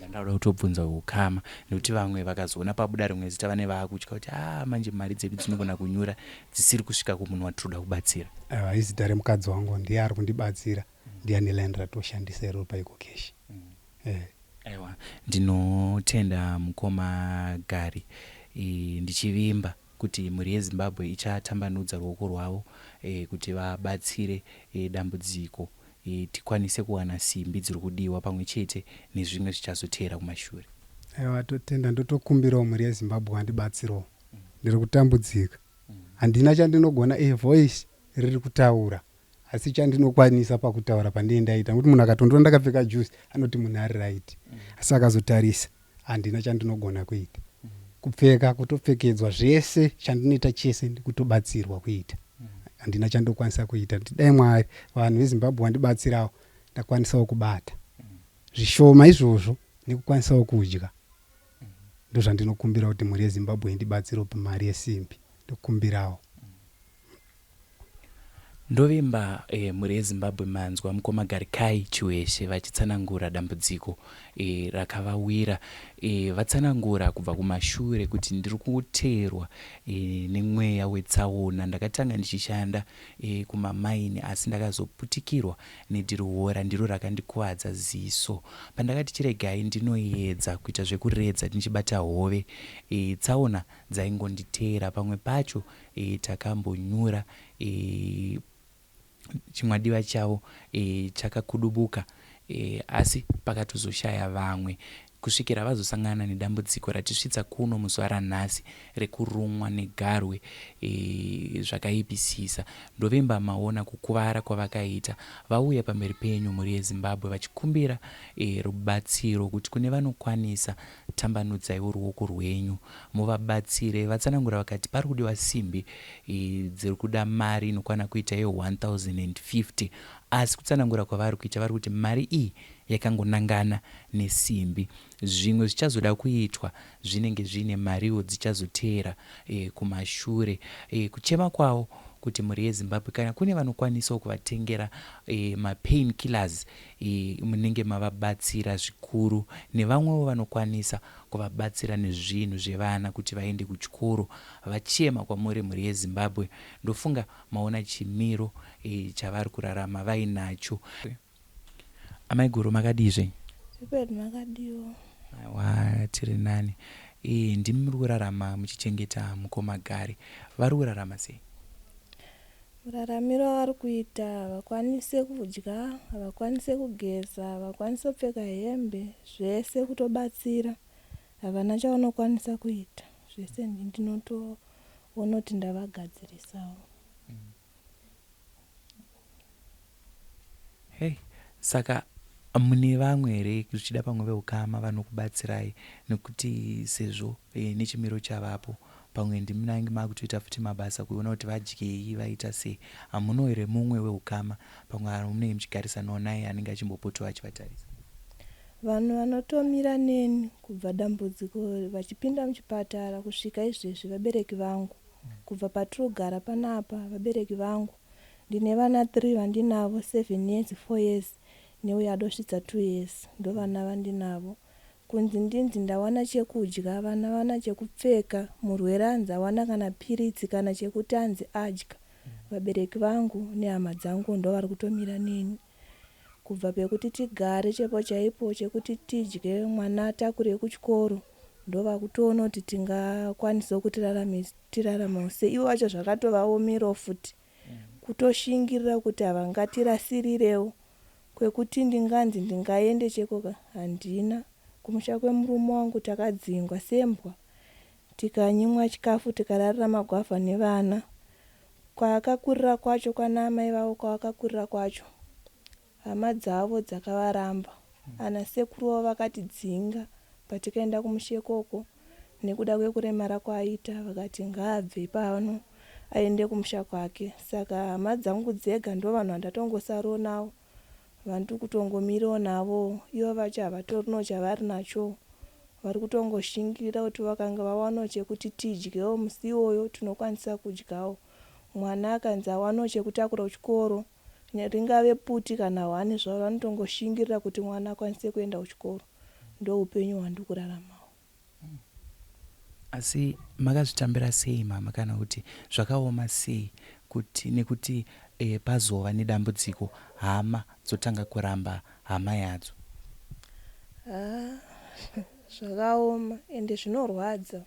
Speaker 3: Ndauda kutobvunza ukama nekuti vamwe vakazoona pabuda rimwe zita vane vaakutya kuti a manje mari dzedu dzinogona kunyura dzisiri kusvika kumunhu watinoda kubatsira.
Speaker 4: Aiwa, izita remukadzi wangu ndiye ari kundibatsira ndiye ane line ratoshandisa iroro paEcoCash.
Speaker 3: Aiwa, ndinotenda mukoma Gari e, ndichivimba kuti mhuri yeZimbabwe ichatambanudza ruoko rwavo e, kuti vabatsire e, dambudziko e, tikwanise kuwana simbi dziri kudiwa pamwe chete nezvimwe zvichazoteera kumashure.
Speaker 4: Aiwa, totenda ndotokumbirawo mhuri yeZimbabwe vandibatsirawo. Ndiri kutambudzika. Handina chandinogona e voice riri kutaura asi chandinokwanisa pakutaura pandinenge ndaita nekuti munhu akatondiona ndakapfeka juzi anoti munhu ari right asi akazotarisa handina chandinogona kuita. Kupfeka kutopfekedzwa zvese chandinoita chese ndikutobatsirwa kuita. Handina chandokwanisa kuita. Dai Mwari vanhu veZimbabwe vandibatsirawo ndakwanisawo kubata zvishoma izvozvo nekukwanisawo kudya. Ndozvandinokumbira kuti mhuri yeZimbabwe indibatsirewo pamari yesimbi. Ndokumbirawo.
Speaker 3: Ndovimba eh, mhuri yeZimbabwe manzwa mukoma Garikai Chiweshe vachitsanangura dambudziko eh, rakavawira. Eh, vatsanangura kubva kumashure kuti ndiri kuteerwa eh, nemweya wetsaona. Ndakatanga ndichishanda eh, kumamaini asi ndakazoputikirwa nedhirihora ndiro rakandikuvadza ziso. Pandakati chiregai ndinoedza kuita zvekuredza ndichibata hove eh, tsaona dzaingonditeera pamwe pacho e, takambonyura e, chimwadiva chavo e, chakakudubuka e, asi pakatozoshaya vamwe kusvikira vazosangana nedambudziko ratisvitsa kuno muzuva ranhasi rekurumwa negarwe e, zvakaipisisa. Ndovimba maona kukuvara kwavakaita vauya pamberi penyu mhuri yeZimbabwe vachikumbira e, rubatsiro kuti kune vanokwanisa tambanudzaiwo ruoko rwenyu muvabatsire. Vatsanangura vakati pari kudiwa simbi dziri kuda mari inokwana kuita ye 1050 asi kutsanangura kwavari kuita vari kuti mari iyi yakangonangana nesimbi. Zvimwe zvichazoda kuitwa zvinenge zviine mariwo dzichazoteera e, kumashure. E, kuchema kwavo kuti mhuri yeZimbabwe kana kune vanokwanisawo kuvatengera e, mapain killers e, munenge mavabatsira zvikuru nevamwewo vanokwanisa kuvabatsira nezvinhu zvevana kuti vaende kuchikoro vachema kwamuri mhuri yeZimbabwe ndofunga maona chimiro e, chavari kurarama vainacho. Amaiguru makadii zvenyu?
Speaker 1: Zvipedu makadiwo.
Speaker 3: Aiwa tiri nani. E, ndimi muri kurarama muchichengeta mukoma Gari. Vari kurarama sei?
Speaker 1: Muraramiro avari kuita havakwanise kudya, havakwanise kugeza, havakwanise kupfeka hembe, zvese kutobatsira. Havana chavanokwanisa kuita. Zvese ndinotoona kuti ndavagadzirisawo.
Speaker 3: Hey, saka mune vamwe here zvichida pamwe veukama vanokubatsirai nekuti sezvo e, nechimiro chavapo pamwe ndimunange makutoita futi mabasa kuona kuti vadyei vaita sei hamuno here mumwe weukama pamwe munenge muchigarisanawo naye anenge achimbopotawo achivatarisa
Speaker 1: Vanhu vanotomira neni kubva dambudziko vachipinda muchipatara kusvika izvezvi vabereki vangu. Kubva patirikugara panapa vabereki vangu. Ndine vana 3 vandinavo 7 years, 4 years neuyo adosvitsa 2 years ndovana vandinavo. Kunzi ndinzi ndawana chekudya vana vana chekupfeka murwere anzi awana kana piritsi kana chekuti anzi adya. Vabereki vangu nehama dzangu ndovari kutomira neni. Kubva pekuti tigare chaipo chaipo chekuti tidye mwana atakure kuchikoro ndovakutoona kuti tingakwanisawo kuti tiraramewo sei. Ivo vacho zvakatovaomerawo futi kutoshingirira kuti havangatirasirirewo kwekuti ndinganzi ndingaende chekoka handina. Kumusha kwemurume wangu takadzingwa sembwa tikanyimwa chikafu tikararira magwavha nevana. Kwaakakurira kwacho kwana amai vavo kwaakakurira kwacho hama dzavo dzakavaramba. Ana sekuru vavo vakatidzinga patikaenda kumusha ikoko nekuda kwekuremara kwaaita vakati ngaabve pano aende kumusha kwake. Saka hama dzangu dzega ndovanhu vandatongosarawo navo vandiri kutongomirawo navo. Ivo vacho havatorinawo chavari nacho vari kutongoshingirira kuti vakanga vawanawo chekuti tidyewo musi iwoyo tinokwanisa kudyawo. Mwana akanzi awanawo chekutakura kuchikoro ringave puti kana hwani zvaro vanotongoshingirira kuti mwana akwanise kuenda kuchikoro. Ndoupenyu hwandiri kuraramawo.
Speaker 3: Asi makazvitambira sei mama kana kuti zvakaoma sei kuti nekuti e, pazova nedambudziko hama dzotanga kuramba hama yadzo?
Speaker 1: Haa zvakaoma ende zvinorwadza.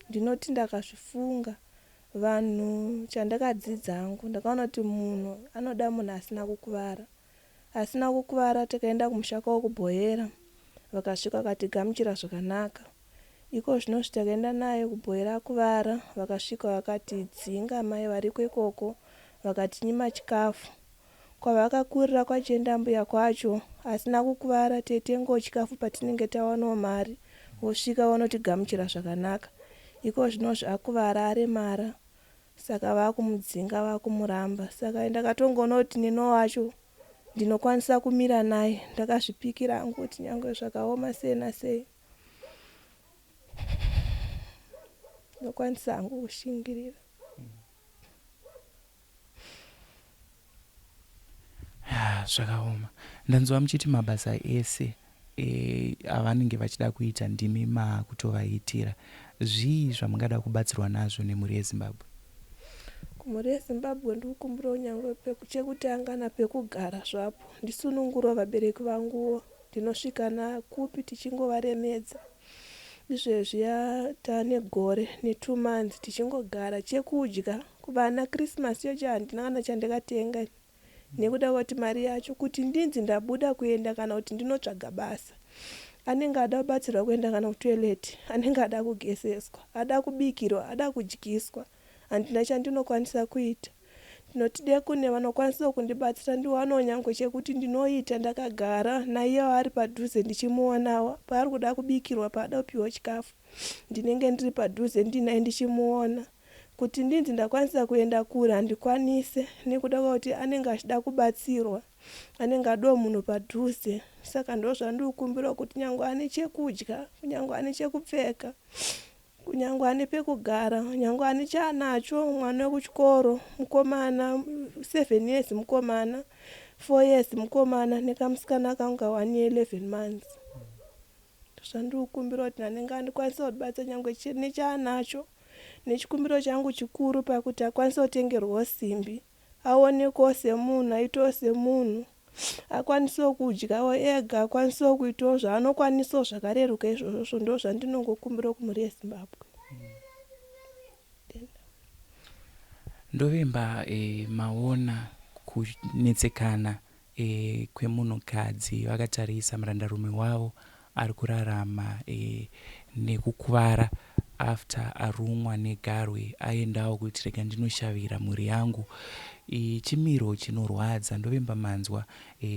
Speaker 1: Ndinoti ndakazvifunga vanhu chandakadzidza hangu ndakaona kuti munhu anoda munhu asina kukuvara. Asina kukuvara takaenda kumusha kwavo kuBhoyera vakasvika vakatigamuchira zvakanaka. Iko zvinozvi takaenda naye kuBhoyera akuvara vakasvika vakatidzinga mai variko ikoko vakatinyima chikafu. Kwavakakurira kwachienda mbuya kwacho asina kukuvara teitengawo chikafu patinenge tawanawo mari vosvika vonotigamuchira zvakanaka. Iko zvinozvi akuvara aremara saka vakumudzinga vakumuramba saka ndakatongoona kuti neno wacho ndinokwanisa kumira naye ndakazvipikira hangu kuti nyangwe zvakaoma sei nasei ndinokwanisa hangu kushingirira.
Speaker 3: Zvakaoma. Ndanzwa muchiti mabasa ese e, avanenge vachida kuita ndimi maakutovaitira. Zvii zvamungada kubatsirwa nazvo nemhuri yeZimbabwe?
Speaker 1: Kumhuri yeZimbabwe ndikukumbirawo nyangwe chekutanga napekugara zvapo ndisunungurawo vabereki vanguwo ndinosvika nakupi tichingovaremedza. Izvezvi tane gore ne2 months tichingogara chekudya kuvana Christmas yacho handina kana chandakatenga nekuda kwekuti mari yacho kuti ndinzi ndabuda kuenda kana kuti ndinotsvaga basa anenge ada kubatsirwa kuenda kana kutoilet anenge ada kugezeswa ada kubikirwa ada kudyiswa handina chandinokwanisa kuita ndinoti dai kune vanokwanisawo kundibatsira ndiwanewo nyangwe chekuti ndinoita ndakagara naiyewo ari padhuze ndichimuonawo paari kuda kubikirwa paada kupiwa chikafu ndinenge ndiri padhuze ndinaye ndichimuona kuti ndinzi ndakwanisa kuenda kure handikwanise nekuda kwekuti anenge achida kubatsirwa. Anenge adiwo munhu padhuze. Saka ndozvandikukumbira kuti nyange ane chekudya, kunyange ane chekupfeka, kunyange ane pekugara, nyange ane chaanacho, mwana wekuchikoro mukomana, 7 years mukomana, 4 years mukomana nekamusikana kangu ka 1 year 11 months. Zvandikukumbira kuti anenge andikwanisa kutibatsira nyange nechaanacho, nechikumbiro changu chikuru pakuti akwanise kutengerwawo simbi, aonekwawo semunhu, aitewo semunhu, akwanisewo kudyawo ega, akwanisewo kuitawo zvaanokwanisawo zvakareruka izvozvo. Ndo zvandinongokumbira kumhuri yeZimbabwe.
Speaker 3: Ndovimba maona kunetsekana kwemunhukadzi vakatarisa murandarume wavo ari kurarama nekukuvara after arumwa negarwe, aendawo kuti rega ndinoshavira mhuri yangu. Chimiro chinorwadza. Ndovimba manzwa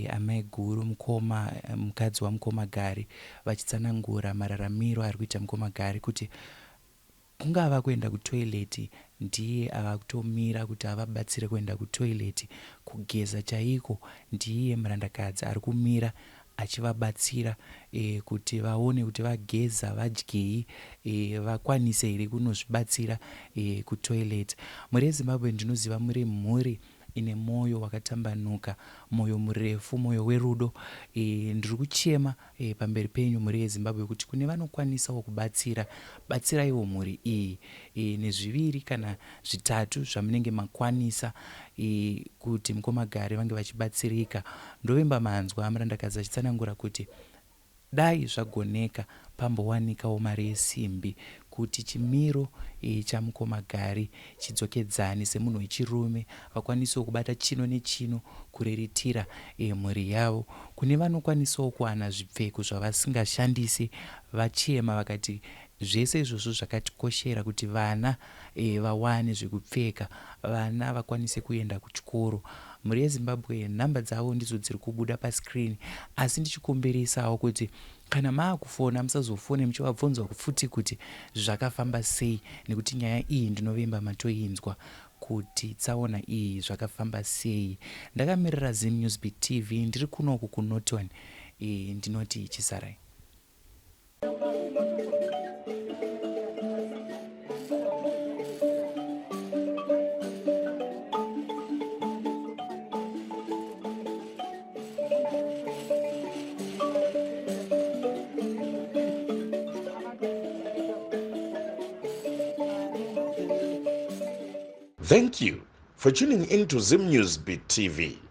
Speaker 3: amai guru mukoma, mukadzi wamukoma Gari, vachitsanangura mararamiro ari kuita mukoma Gari, kuti kungava kuenda kutoilet ndiye ava kutomira kuti avabatsire kuenda kutoilet, kugeza chaiko ndiye murandakadzi ari kumira achivabatsira kuti vaone kuti vageza, vadyei, vakwanise here kunozvibatsira kutoilet. Mhuri yeZimbabwe, ndinoziva muri mhuri ine mwoyo wakatambanuka, mwoyo murefu, mwoyo werudo. Ndiri kuchema pamberi penyu mhuri yeZimbabwe kuti kune vanokwanisawo kubatsira, batsiraiwo mhuri iyi nezviviri kana zvitatu zvamunenge makwanisa kuti mukoma Gari vange vachibatsirika. Ndovimba manzwa murandakadzi achitsanangura kuti dai zvagoneka pambowanikawo mari yesimbi kuti chimiro chamukoma Gari chidzokedzane semunhu wechirume, vakwanisewo kubata chino nechino kuriritira mhuri yavo. Kune vanokwanisawo kuwana zvipfeko zvavasingashandisi, vachema vakati zvese izvozvo zvakatikoshera kuti vana vawane zvekupfeka, vana vakwanise kuenda kuchikoro. Mhuri yeZimbabwe, nhamba dzavo ndidzo dziri kubuda pascreen, asi ndichikumbirisawo kuti kana maakufona musazofone muchivabvunzwa futi kuti zvakafamba sei, nekuti nyaya iyi ndinovimba matoinzwa kuti tsaona iyi zvakafamba sei. Ndakamirira Zim News Beat TV, ndiri kunoku kuNorton. Ndinoti chisarai.
Speaker 2: Thank you for tuning in to Zim News Beat TV.